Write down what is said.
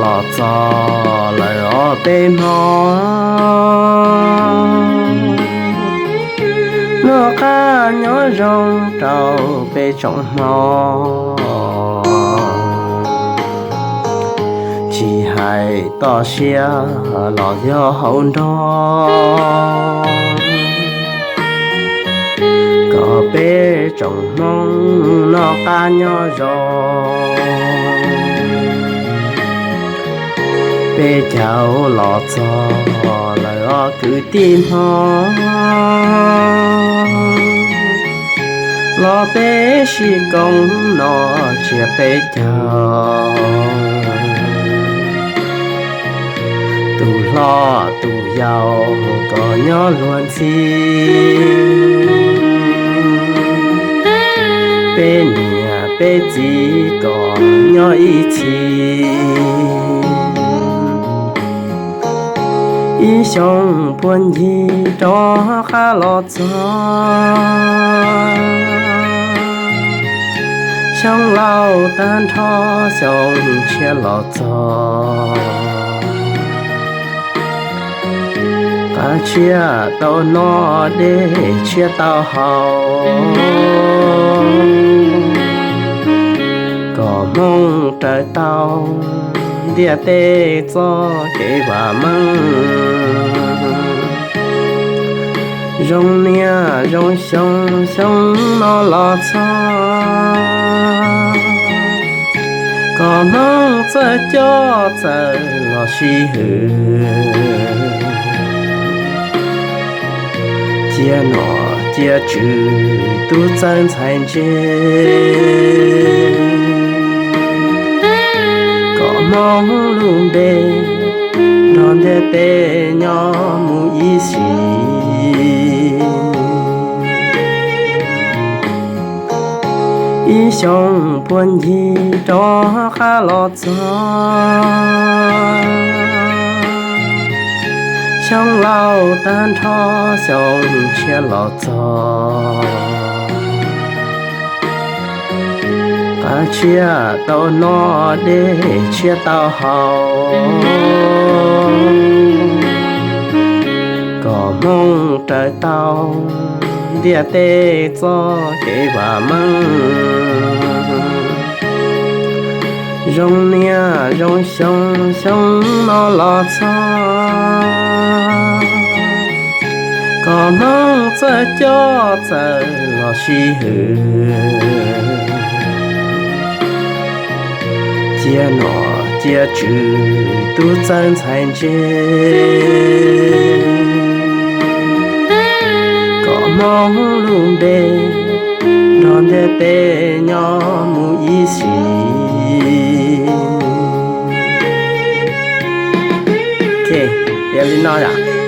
Los txog lawm ob peb hmo, noj qab nyob zoo rau peb tsoom hmoob, tsis hais toj siab los yog hauv nroog, kom peb tsoom hmoob noj qab nyob zoo. Peb caug los txog lawm ob kwv tij hmoob, los peb sib koom noj tsiab peb caug. Tus hlob tus yau kom nyob luag ntxhi, peb niam peb txiv kom nyob ib txhis. Ib xyoo puag ncig rov qab los txog, xyoo laus tag nrho xyoo tshiab los txog. Qab tshiab tau noj, dej tshiab tau haus, kom hmoob raws tau ntiaj teb txoj kev vam meej. Zoo niaj zoo xyoo, xyoo no los txog, kom hmoob txawj coj txawj los sib hwm, cia nom cia tswv tub txawj ntxhais ntse, kom hmoob lub npe nrog ntiaj teb nyob mus ib sim. Ib xyoo puag ncig rov qab los txog, xyoo laus tag nrho xyoo tshiab los txog. Qab tshiab tau noj, dej tshiab tau haus, kom hmoob raws tau ntiaj teb txoj kev vam meej. Zoo niaj zoo xyoo, xyoo no los txog, kom hmoob txawj coj txawj los sib hwm, cia nom cia tswv tub txawj ntxhais ntse, kom hmoob lub npe nrog ntiaj teb nyob mus ib sim. Yog li no yom.